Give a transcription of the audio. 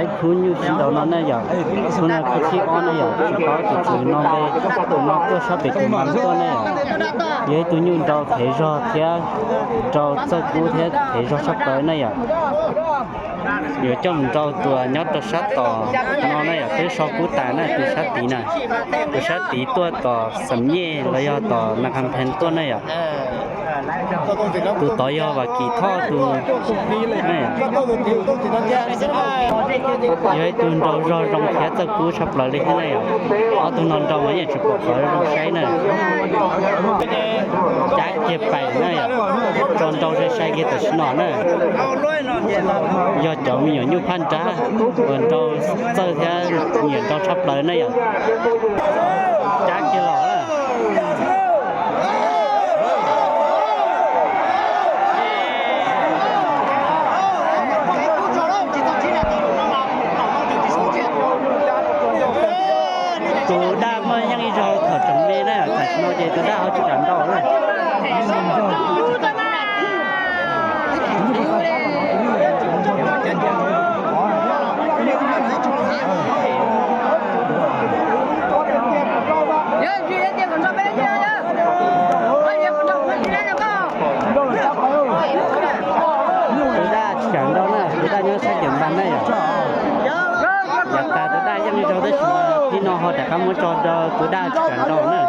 Ib khub nyuj sib nraus no ne yom, khub no khub thib ob ne yom, tsis paub tus tswv no npe, tus no tuaj sab pem tus mas tuaj ne yom. Yog ib tug nyuj nrau thev zog thiab nrau txawj kub thiab thev zog tshaj plaws ne yom. Yuav coj mus nrau tus nyob rau sab tom no ne yom, twb so kub tas na, tus sab tid na. Tus sab tid tuaj tom Xam Nyej los yog tom Nas Khas Phees tuaj ne yom. Tus tod yog Vam Kim Thoj tus. Yog ib tug nrau zog zoo thiab txawj kub tshaj plaws li thiab ne yom. Ob tug no nrau mas yeej tsis pom qhov zoo saib na. Cab kiag pais na yom, tso nrau sai sai kiag tam sim no na. Yog cov me nyuam nyuj phaj nrab uas nrau txawj thiab nyiam nrau tshaj plaws na yom. Cab kiag los na. Tus daj muaj yeej ib zaug thaum tseem me na, tam sim no ces tus daj ho tsis kam nrau na. Tus daj tsis kam nrau na, tus daj nyob sab cawm npas na yom. Yav tas tus daj yeej ib zaug tab sis mas tib no ho rov qab muab tso rau tus daj tsis kam nrau na.